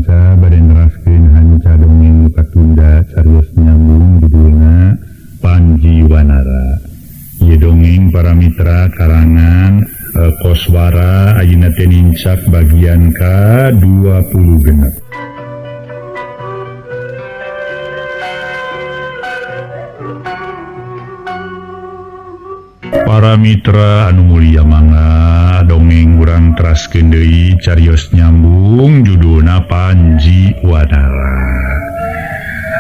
Salasa bade neraskeun hanca dongeng nu katunda carios nyambung judulna Panji Wanara. Ieu dongeng para mitra karangan Koswara ayeuna teh nincak bagian ka 26. Para mitra anu mulia mangga dongeng urang teraskeun deui carios nyambung judulna Panji Wanara.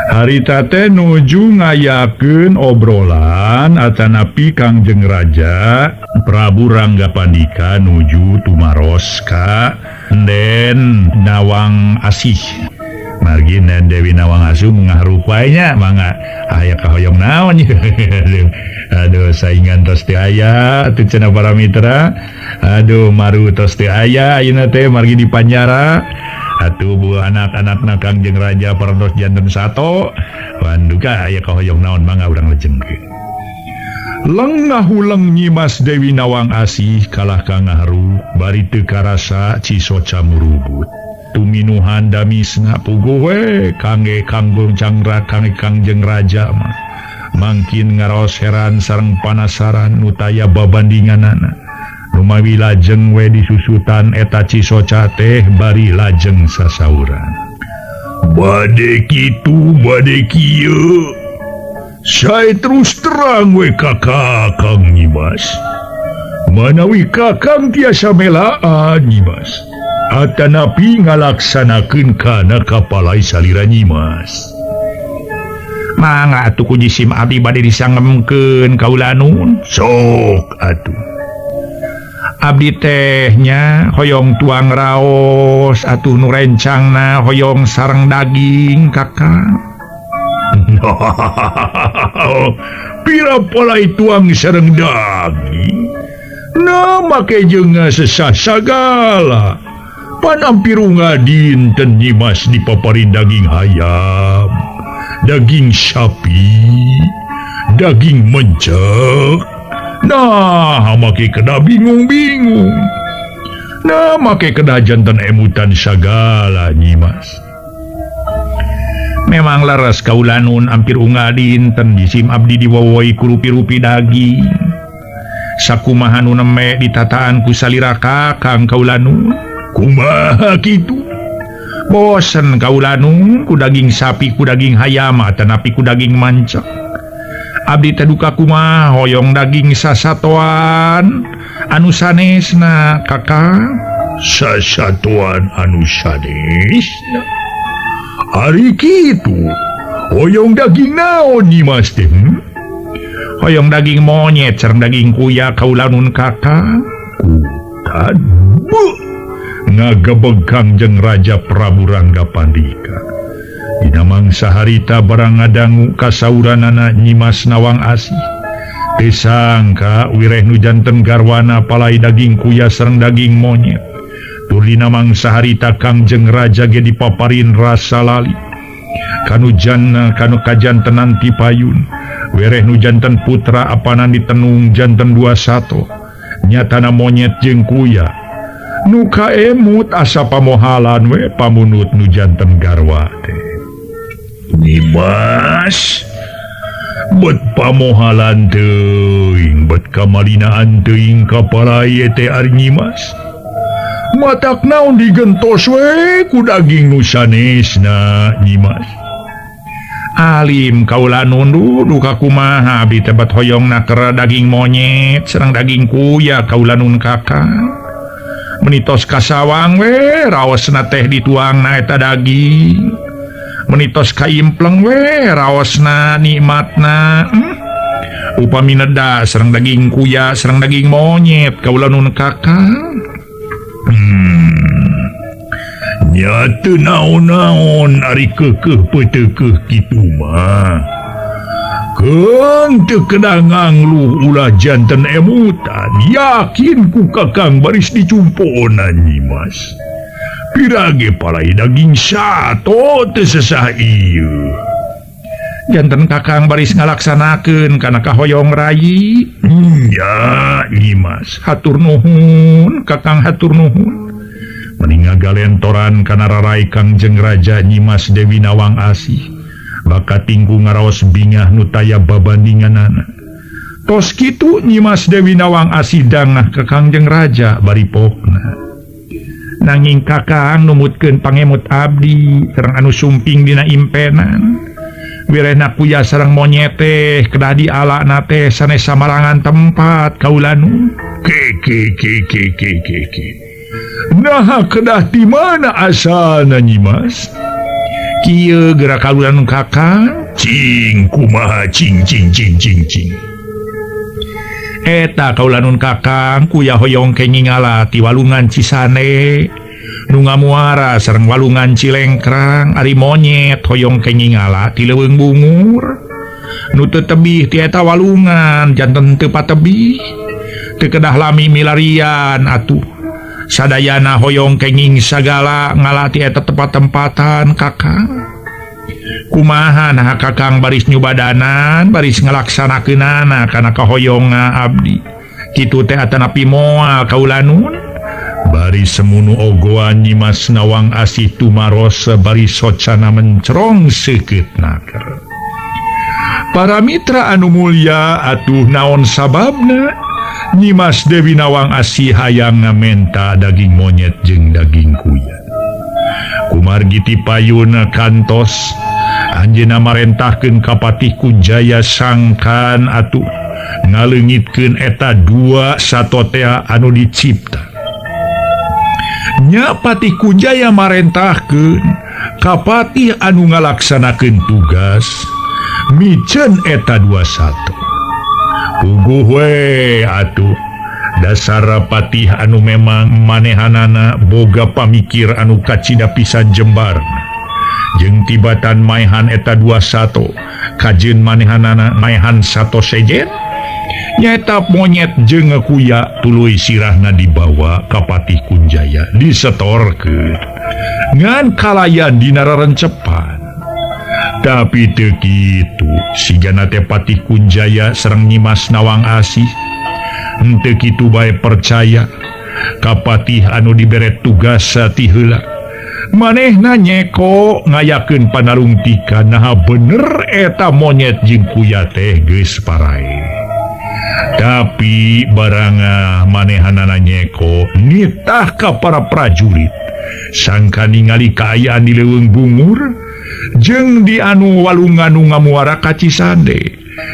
Harita teh nuju ngayakeun obrolan atanapi Kangjeng Raja Prabu Ranggapandika nuju tumaros ka Nden Nawang Asih. Margi Nden Dewi Nawang Asih ngaharup wae nya mangga aya kahoyong naon. Aduh saingan tos teu aya atuh cenah para mitra. Aduh maru tos teu aya ayeuna teh margi di panjara. Atuh bu anak-anakna Kangjeng Raja parantos janten sato. Wanduka aya kahoyong naon mangga urang lejengkeun. Lengah huleng Nyimas Dewi Nawang Asih kalah ka ngaharu bari teu karasa cisoca murubut. Tuminuhan damisna puguh we kangge kanggo cangra kangge Kangjeng Raja mah. Mangkin ngaraos heran sareng panasaran nu taya babandinganana. Lumawi lajeng we disusutan eta cisoca teh bari lajeng sasauran. Bade kitu bade kieu. Sae terus terang we kakak Kang Nyimas. Manawi kakang tiasa melaan Nyimas. Atanapi ngalaksanakeun kana kapalai salira Nyimas. Mangga atuh ku jisim abdi bade disangemkeun kaula nun. Sok atuh. Abdi teh nya hoyong tuang raos atuh nu rencangna hoyong sareng daging kakang. Pira palai tuang sareng daging. Nah make jeung ngasesah sagala. Panampirunga dinten Nyimas dipaparin daging hayam, daging sapi, daging mencek. Nah make kena bingung-bingung. Nah make kena jantan emutan sagala Nyimas. Memang leres kaula nun ampir unggal dinten jisim abdi diwowoi ku rupi-rupi daging. Sakumaha nu neme ditataan ku salira kakang kaula nun. Kumaha kitu? Bosen kaula nun ku daging sapi ku daging hayam atanapi ku daging mancek. Abdi teh duka kumaha hoyong daging sasatoan anu sanesna kakang. Sasatoan anu sanesna. Ari kitu hoyong daging naon Nyimas teh? Hoyong daging monyet sareng daging kuya kaula nun kakang. Kutan ngagebeg Kangjeng Raja Prabu Ranggapandika. Dina mangsa harita barang ngadangu kasauranana Nyimas Nawang Asih. Teu sangka wireh nu janten garwana palai daging kuya sareng daging monyet. Tur dina mangsa harita Kangjeng Raja ge dipaparin rasa lali. Kanu janna kanu kajantenan ti payun. Wereh nu janten putra apanan ditenung janten dua sato. Nyatana monyet jeung kuya. Nu kaemut asa pamohalan we pamunut nu janten garwa teh. Nyimas bet pamohalan teuing bet kamalinaan teuing kapalai teh ari Nyimas. Matak naon digentos we ku daging nu sanesna Nyimas. Alim kaula nun duka kumaha abdi teh bet hoyong nakera daging monyet sareng daging kuya kaula nun kakang. Menitos kasawang we raosna teh dituangna eta daging. Menitos kaimpleng we raosna nikmatna. Upami neda sareng daging kuya sareng daging monyet kaula nun kakang. Nya teu naon-naon ari keukeuh peuteukeuh kitu mah. Keung teu kena ngangluh ulah janten emutan, yakin ku kakang baris dicumponan Nyimas. Pirage palai daging sato teu sesah ieu. Janten kakang baris ngalaksanakeun kana kahoyong rayi. Nya Nyimas, hatur nuhun kakang hatur nuhun. Meni ngagalentoran kana rarai Kangjeng Raja Nyimas Dewi Nawang Asih baka tingku ngaraos bingah nu taya babandinganana. Tos kitu Nyimas Dewi Nawang Asih dangah ka Kangjeng Raja bari pokna. Nanging kakang numutkeun pangemut abdi sareng anu sumping dina impenan. Wirehna kuya sareng monyet teh kedah dialana teh sanes samarangan tempat kaula nu. Ke ke ke ke ke ke ke. Nah kedah di mana asalna Nyimas? Kieu geura kaula nu kakang cing kumaha cing cing cing cing cing. Eta kaula nun kakang kuya hoyong kenging ngala ti walungan Cisane nu ngamuara sareng walungan Cilengkrang ari monyet hoyong kenging ngala ti leuweung bungur nu teu tebih ti eta walungan janten teu patebih teu kedah lami milarian atuh sadayana hoyong kenging sagala ngala ti eta tempat-tempatan kakang. Kumaha nah kakang baris nyubadanan baris ngalaksanakeunana kana kahoyonga abdi kitu teh atanapi moal kaula nun. Bari semunu ogoan Nyimas Nawang Asih tumaros bari socana mencrong seukeut naker. Para mitra anu mulya atuh naon sababna Nyimas Dewi Nawang Asih hayang ngamenta daging monyet jeung daging kuya. Kumargi ti payuna kantos anjeunna marentahkeun ka Patih Kunjaya sangkan atuh ngaleungitkeun eta dua satotea anu dicipta. Nya Patih Kunjaya marentahkeun ka patih anu ngalaksanakeun tugas miceun eta dua sato. Puguh we atuh dasar patih anu memang manehanana boga pamikir anu kacida pisan jembar. Jeung tibatan maehan eta dua sato kajeun manehanana maehan sato sejen nyaeta monyet jeung kuya tuluy sirahna dibawa ka Patih Kunjaya disetorkeun ngan kalayan dina rarencepan. Tapi teu kitu sigana teh Patih Kunjaya sareng Nyimas Nawang Asih henteu kitu bae percaya ka patih anu dibere tugas ti heula. Manehna nyeko ngayakeun panarungtikan naha bener eta monyet jeung kuya teh geus parae. Tapi baranga manehanana nyeko nitah ka para prajurit sangka ningali kaayaan di leuweung bungur jeung di anu walungan nu ngamuara ka Cisande.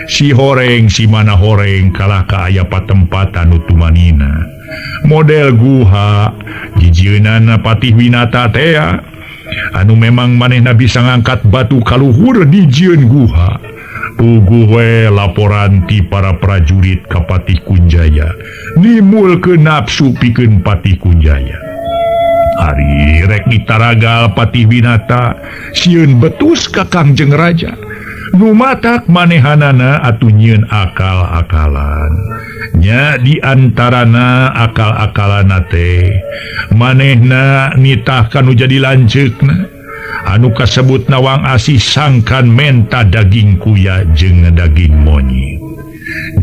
Si horeng si mana horeng kalah ka aya patempatan nu tumanina. Model guha jijieunana Patih Winata tea anu memang manehna bisa ngangkat batu kaluhur dijieun guha. Puguh we laporan ti para prajurit ka Patih Kunjaya nimulkeun nafsu pikeun Patih Kunjaya. Ari rek ditaragal Patih Winata sieun betus ka Kangjeng Raja nu matak manehanana atuh nyieun akal-akalan. Nya di antarana akal-akalana teh manehna nitah kanu jadi lanceukna anu kasebut Nawang Asih sangkan menta daging kuya jeung daging monyet.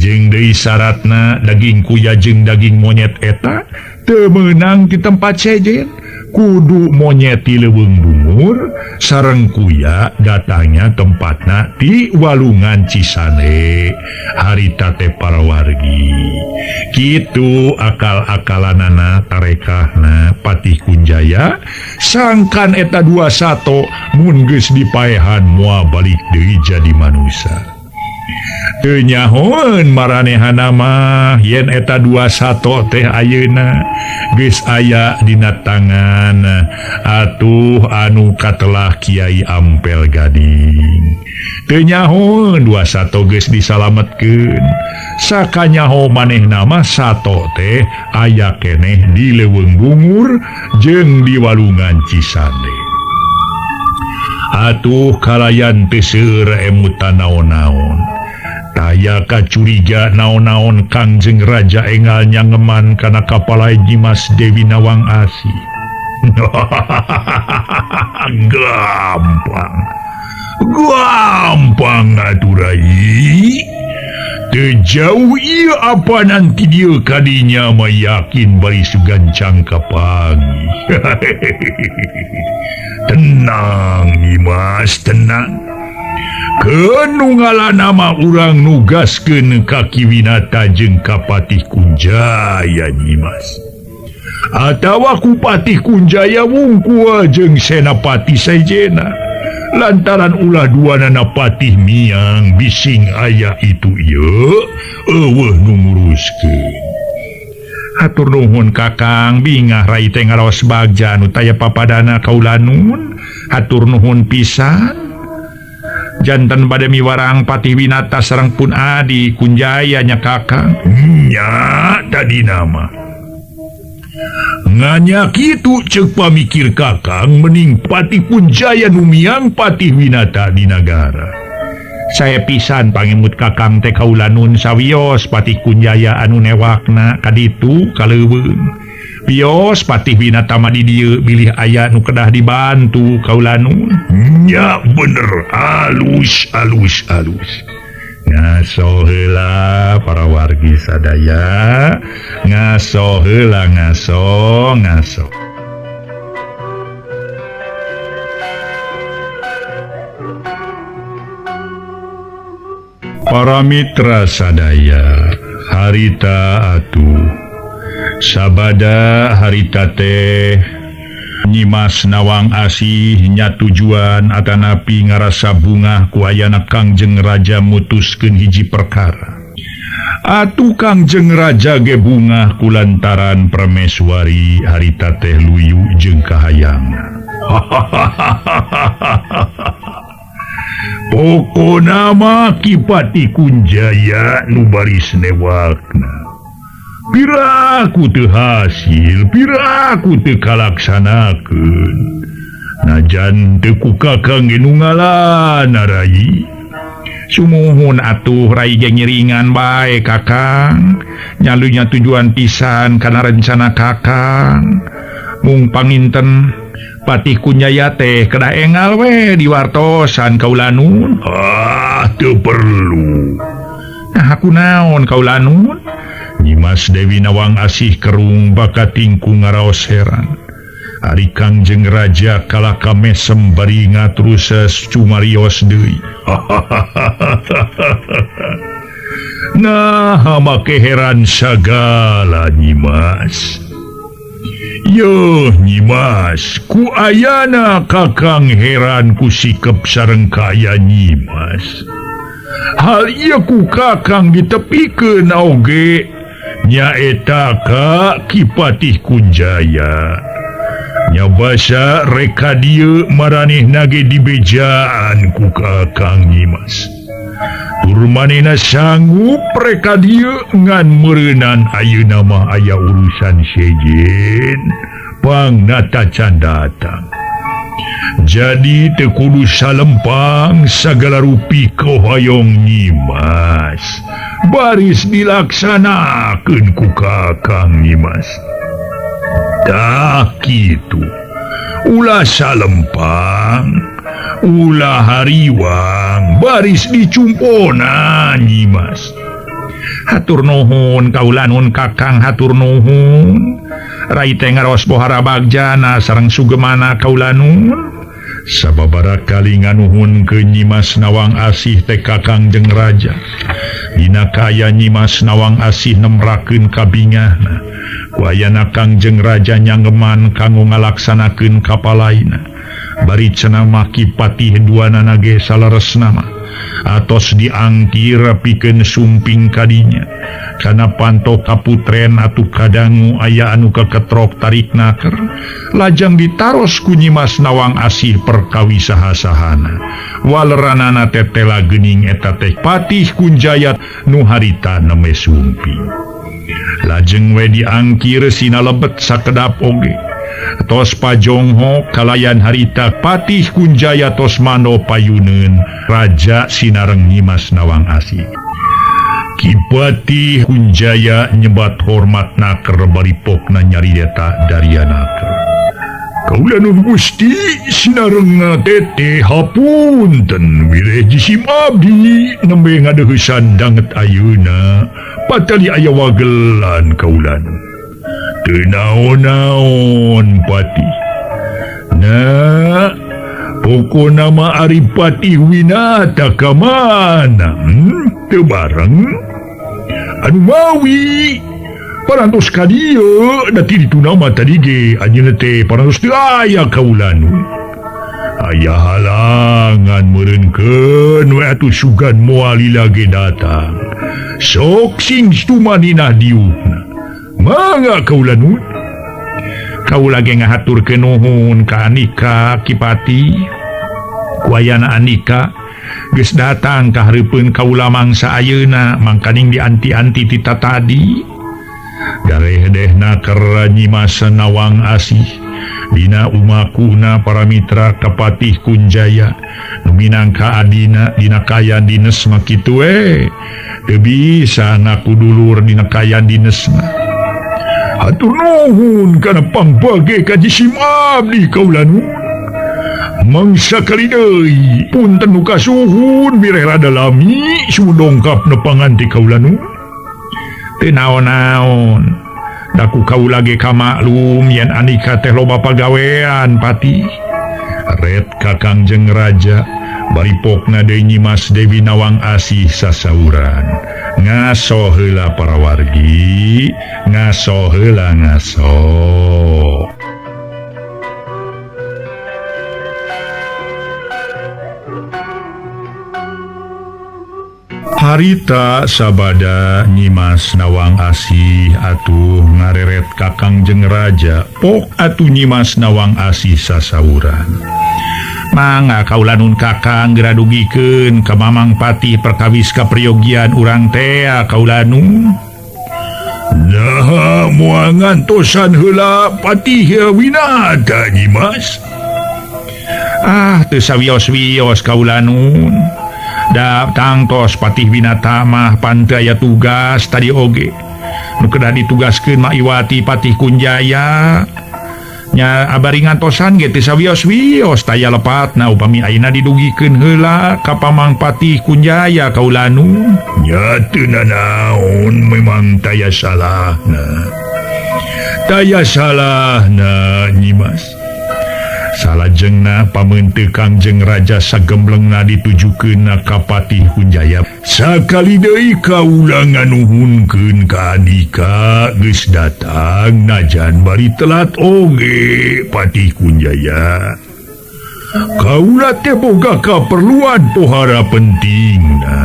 Jeung deui syaratna daging kuya jeung daging monyet eta teu meunang di tempat sejen kudu monyet ti leuweung bungur sareng kuya datangnya tempatna di walungan Cisane harita teh para wargi. Kitu akal-akalanana tarekahna Patih Kunjaya sangkan eta dua sato mun geus dipaehan moal balik deui jadi manusia. Teu nyahoeun maranehana mah yen eta dua sato teh ayeuna geus aya dina tangan atuh anu katelah Kiai Ampel Gading. Teu nyahoeun dua sato geus disalametkeun. Sakanyaho manehna mah sato teh aya keneh di leuweung bungur jeung di walungan Cisande. Atuh kalayan teu seueur emutan naon-naon. Taya kacuriga naon-naon Kangjeng Raja engal nyangeman kana kapalai Nyimas Dewi Nawang Asih. Gampang. Gampang atuh rai. Teu jauh ieu apa nanti dieu kadinya mah yakin bari sugancang kapanggih. Tenang Nyimas, tenang. Keun ngalana mah urang nugaskeun ka Ki Winata jeung ka Patih Kunjaya Nyimas. Atawa ku Patih Kunjaya wungkul jeung Senapati Sejena. Lantaran ulah duanana patih miang bising aya itu ieu eueuh nu nguruskeun. Hatur nuhun Kakang, bingah rai teh ngaraos bagja nu taya papadana kaula nun. Hatur nuhun pisan. Janten bade miwarang Patih Winata sareng pun adi Kunjaya nya Kakang. Nya tadi nama. Nganya kitu ceuk pamikir Kakang mening Patih Kunjaya nu miang Patih Winata di nagara. Saya pisan pangemut Kakang teh kaula nun sawios Patih Kunjaya anu newakna kaditu kaleuweung. Wios Patih Winata mah di dieu bilih aya nu kedah dibantu kaula nun. Nya bener, alus alus alus. Ngaso heula para wargi sadaya, ngaso heula ngaso ngaso. Para mitra sadaya, harita atuh sabada harita teh Nyimas Nawang Asih nya tujuan atanapi ngarasa bungah ku ayana Kangjeng Raja mutuskeun hiji perkara. Atuh Kangjeng Raja ge bungah kulantaran Prameswari harita teh luyu jeung kahayangna. Pokona mah Ki Patih Kunjaya nu baris newakna. Piraku teu hasil, piraku teu kalaksanakeun. Najan teu ku Kakang ge nu ngalana rai. Sumuhun atuh rai ge ngiringan bae Kakang. Nyalunya tujuan pisan kana rencana Kakang. Mung panginten Patih Kunjaya teh kedah engal we diwartosan kaula nun. Ah, teu perlu. Nah, aku naon kaula nun? Nyimas Dewi Nawang Asih kerung bakating ku ngaraos heran. Ari Kangjeng Raja kalah kamesem bari ngatruses cumarios deui. Nah, make heran sagala Nyimas. Yeuh Nyimas, ku ayana Kakang heran ku sikep sareng kaya Nyimas. Hal ieu ku Kakang ditepikeun oge nyaeta ka Ki Patih Kunjaya. Nya basa reka dieu maranehna ge dibejaan ku Kakang Nyimas. Tur manehna sanggup reka dieu ngan meureunan ayeuna mah aya urusan sejen pangnata can datang. Jadi teu kudu salempang sagala rupi kahoyong Nyimas. Baris dilaksanakeun ku Kakang Nyimas. Tah kitu. Ulah salempang, ulah hariwang, baris dicumpona Nyimas. Hatur nuhun kaula nun Kakang, hatur nuhun. Rai teh ngaraos pohara bagjana sareng sugemana kaula nun. Sababaraha kali nganuhun ke Nyimas Nawang Asih teh Kakang jeung Raja. Dina kaya Nyimas Nawang Asih nemrakeun kabingahna. Ku ayana Kangjeng Raja nyanggeman kanggo ngalaksanakeun kapalaina. Bari cenah mah Ki Patih duanana ge saleresna mah atos diangkir pikeun sumping kadinya. Kana panto kaputren atuh kadangu aya anu keketrok tarik naker. Lajang ditaros ku Nyimas Nawang Asih perkawi saha-sahana. Waleranana tetela geuning eta teh Patih Kunjaya nu harita neme sumping. Lajeng we diangkir sinalebet sakedap oge. Tos pajongho kalayan harita Patih Kunjaya tos mano payuneun raja sinareng Nyimas Nawang Asih. Ki Patih Kunjaya nyebat hormat naker bari pokna nyarireta darianaker. Kaula nun Gusti sinarenga teteh hapunten wireh jisim abdi nembe ngadeuheusan danget ayeuna patali aya wagelan kaula nun. Teu naon-naon Patih. Nah, pokona mah ari Patih Winata ka mana? Teu bareng. Anu mawi parantos ka dieu da ti ditu mah tadi ge anjeunna teh parantos teu aya kaula nu. Aya halangan meureunkeun we atuh sugan moal lila ge datang. Sok sing tumaninah diukna. Mangga kaula nu. Kaula ge ngahaturkeun nuhun ka Anika Ki Patih. Ku ayana Anika geus datang ka hareupeun kaula mangsa ayeuna mangkaning dianti-anti ti tatadi. Garehdehna keur Nyimas Nawang Asih dina umakuna para mitra ka Patih Kunjaya nu minangka adina dina kayan dines mah kitu we. Teu bisa ngaku dulur dina kayan dines mah. Hatur nuhun kana pangbage ka jisim abdi kaula nu. Mangsa kali deui punten nu kasuhun bireh rada lami sumedongkap nepangan ti kaula nu. Teu naon-naon da ku kaula ge kamaklum yen Anika teh loba pagawean Patih. Ret ka Kangjeng Raja bari pokna deui Nyimas Dewi Nawang Asih sasauran. Ngaso heula para wargi, ngaso heula ngaso. Harita sabada Nyimas Nawang Asih atuh ngareret ka Kangjeng Raja, pok atuh Nyimas Nawang Asih sasauran. Mangga kaula nun Kakang geura dugikeun ka Mamang Patih perkawis kapriyogian urang tea kaula nun. Nah, moal ngantosan heula Patih Winata Nyimas. Ah, teu sawios-wios kaula nun. Da tangtos Patih Winata mah pan teu aya tugas tadi oge. Nu kedah ditugaskeun mah Iwati Patih Kunjaya. Nya abari ngantosan ge teu sawios-wios taya lepatna upami ayeuna didugikeun heula ka Pamang Patih Kunjaya kaula nu. Nya teu nanaon memang taya salahna. Taya salahna Nyimas. Salajengna pameunteuk Kangjeng Raja sagemblengna ditujukeun ka Patih Kunjaya. Sakali deui kaula nganuhunkeun ka Andika geus datang najan bari telat oge Patih Kunjaya. Kaula teh boga kaperluan pohara pentingna.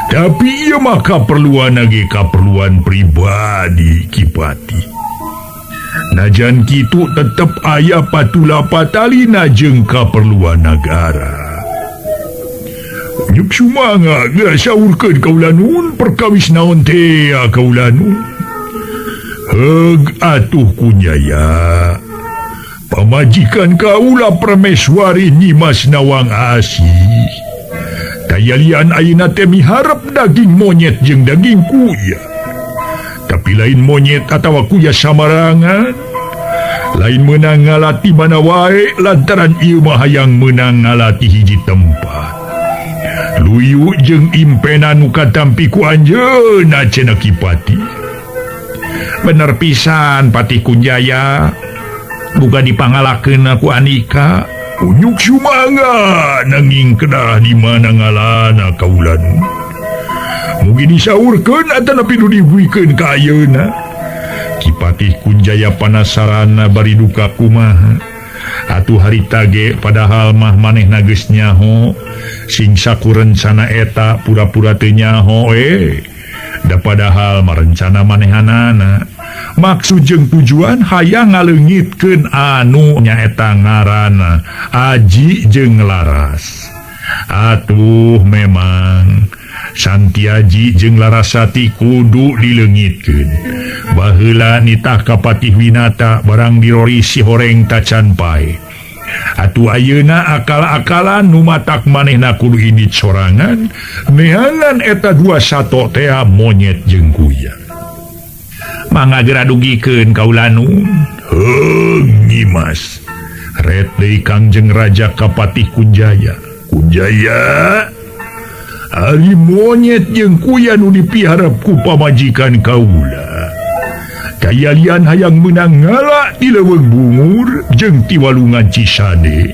Tapi ieu mah kaperluan ge kaperluan pribadi Ki Patih. Najan kitu tetep aya patula patalina jeung kaperluan nagara. Nyuk sumanga geura saurkeun kaula nun perkawis naon teh kaula nun. Heug atuh Kunjaya. Pamajikan kaula Prameswari Nyimas Nawang Asih. Tayalian ayeuna teh miharep daging monyet jeung daging kuya. Tapi lain monyet atawa kuya samarangan. Lain meunang ngalati mana wae lantaran ieu mah hayang meunang ngalati hiji tempat. Luyu jeung impena nu katampi ku anjeunna cenah Ki Patih. Bener pisan Patih Kunjaya. Buka dipangalakeun ku Andika. Unyuk sumangga nanging kedah di mana ngalana kaula nu. Mugi disaurkeun atanapi nu dibuikeun ka ayeuna. Ki Patih Kunjaya panasarana bari duka kumaha. Atuh harita ge padahal mah manehna geus nyaho. Sing saku rencana eta pura-pura teu nyaho Da padahal mah rencana manehanana. Maksud jeung tujuan hayang ngaleungitkeun anu nyaeta ngaranna Aji jeung Laras. Atuh memang Santiaji jeung Larasati kudu dileungitkeun. Baheula nitah ka Patih Winata barang dirorisi horeng tacan pae. Atuh ayeuna akal-akalan nu matak manehna kudu indit sorangan neangan eta dua sato tea monyet jeung kuya. Mangga geura dugikeun kaula nun. Heuh Nyimas. Ret deui Kangjeng Raja ka Patih Kunjaya. Kunjaya, ari monyet jeung kuya nu dipiharap ku pamajikan kaula. Kayalian hayang meunang ngala di leuweung bungur jeung ti walungan Cisande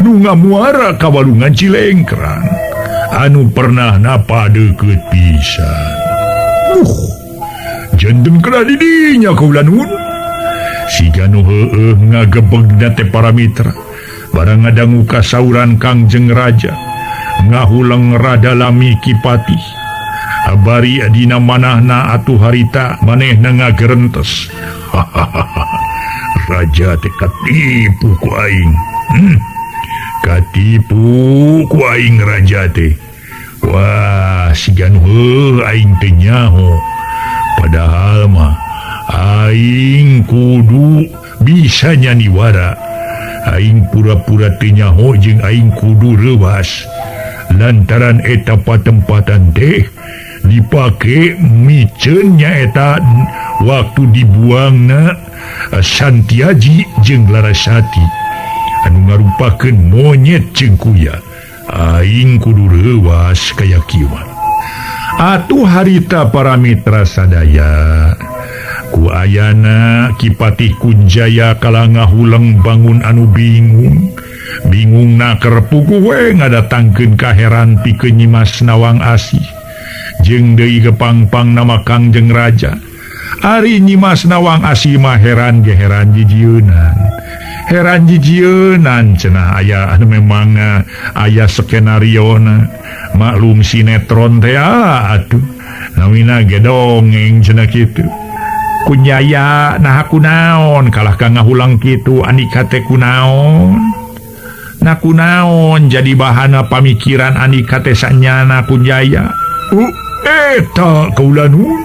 nu ngamuara ka walungan Cilengkrang anu pernah napa deukeut pisan. Jenten kena didinya kaula nun. Siga nu heueuh ngagebegna teh para mitra. Barang ngadangu kasauran Kangjeng Raja ngahuleng rada lami Ki Patih. Bari dina manahna atuh harita manehna ngagerentes. Raja teh katipu ku aing. Katipu ku aing raja teh. Wah, siga nu heueuh aing teh nyaho. Padahal mah aing kudu bisa nyaniwara. Aing pura-pura teu nyaho jeung aing kudu reuwas. Lantaran eta patempatan teh dipake miceun nyaeta waktu dibuangna Santiaji jeung Larasati anu ngarupakeun monyet jeung kuya. Aing kudu reuwas kaya kieu. Atuh harita para mitra sadaya ku ayana Ki Patih Kunjaya kala ngahuleng bangun anu bingung. Bingung na kerpuku we ngadatangkeun kaheran pikeun Nyimas Nawang Asih jeung deui gepangpang nama Kangjeng Raja. Ari Nyimas Nawang Asih mah heran ge heran jijieunan. Heran jijieunan cenah aya anu memang aya skenariona. Maklum sinetron teh atuh namina ge dongeng cenah kitu. Kunjaya naha kunaon kalah ka ngahulang kitu Andika teh kunaon. Nah kunaon jadi bahana pamikiran Andika teh sanyana Kunjaya. Eta kaula nun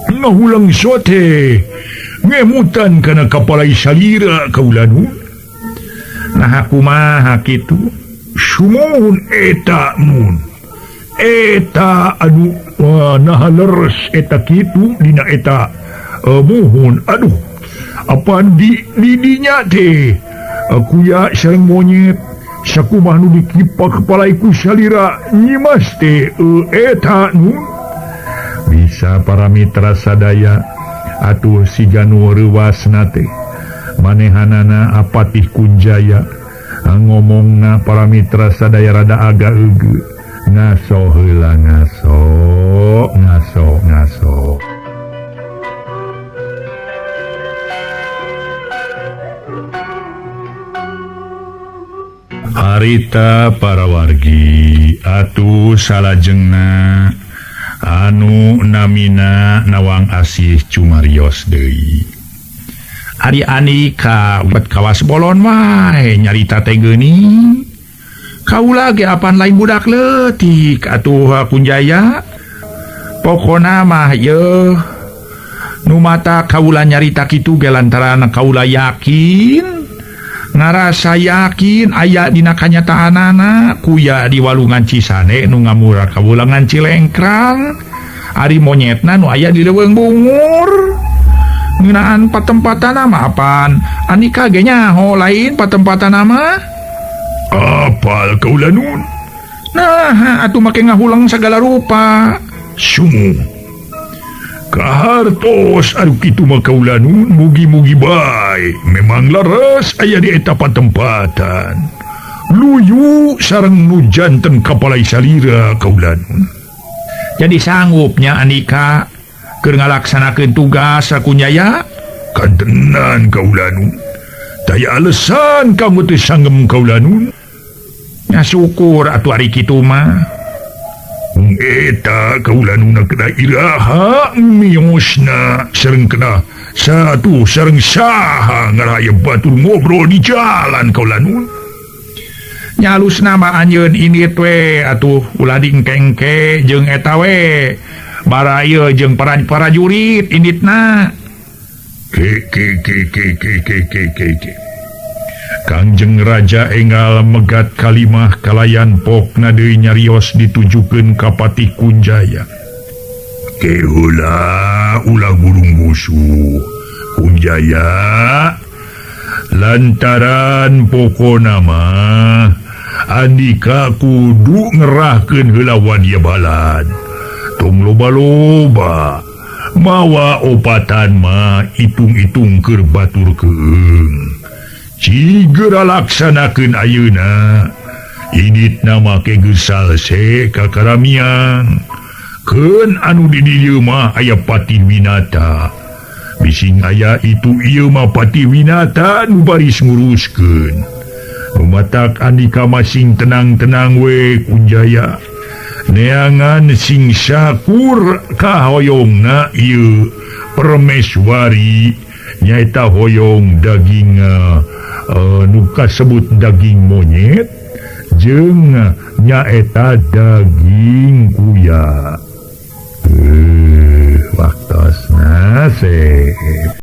ngahulang sote ngemutan kana kapalai salira kaula nun. Nah kumaha kitu? Sumuhun eta nun. Eta anu naha leres eta kitu dina eta muhun. Aduh, apaan di didinya teh? Kuya sareng monyet sakumaha nu dikipa kepala iku salira Nyimas teh eta nun. Bisa para mitra sadaya atuh siga nu reuwasna teh. Manehanana Apatih Kunjaya ngomongna para mitra sadaya rada agak eugeut. Ngaso heula ngaso, ngaso ngaso. Harita para wargi atuh salajengna anu namina Nawang Asih cumarios deui. Ari Andika bet kawas bolon wae nyarita teh geuning. Kaula ge apan lain budak leutik atuh Kunjaya. Pokona mah yeuh nu mata kaula nyarita kitu ge lantaran kaula yakin ngarasa yakin aya dina kanyataanana kuya di walungan Cisane nu ngamura ka walungan Cilengkrang. Ari monyetna nu aya di leuweung bungur. Ngeunaan patempatan mah apaan Andika ge nyaho lain patempatan mah. Apal kaula nun. Nah atuh make ngahuleng sagala rupa. Sumu kahartos anu kitu mah kaula nun mugi-mugi bae memang leres aya di eta patempatan. Luyu sareng nu janten kapalai salira kaula nun. Jadi sanggupnya Andika keur ngalaksanakeun tugas Kunjaya? Kantenan kaula nun. Daya alesan kamu teh sanggem kaula nun. Nya syukur atuh ari kitu mah. Eta kaula nun kena iraha miosna sareng kena satu sareng saha ngaraya batur ngobrol di jalan kaula nun. Nya alusna mah anjeun indit we atuh ulah dingkengke jeung eta we. Baraya jeung para prajurit inditna. Ke ke ke ke ke ke ke ke ke. Kangjeng Raja enggal megat kalimah kalayan pokna deui nyarios ditujukeun ka Patih Kunjaya. Ke heula Andika ulah gurung musuh Kunjaya lantaran pokona mah Andika kudu ngerahkeun heula wadya balad tong loba-loba mawa opatan mah itung-itung keur batur keung cigera laksanakeun ayeuna init nama ke geus salse kakaramian keun anu di dieu mah aya Patih Winata bising aya itu ieu mah Patih Winata nu baris nguruskeun. Matak Andika masing tenang-tenang we Kunjaya neangan sing syakur kahoyongna ieu permeswari nyaeta hoyong daging nu kasebut daging monyet jeung nyaeta daging kuya. Waktosna sep.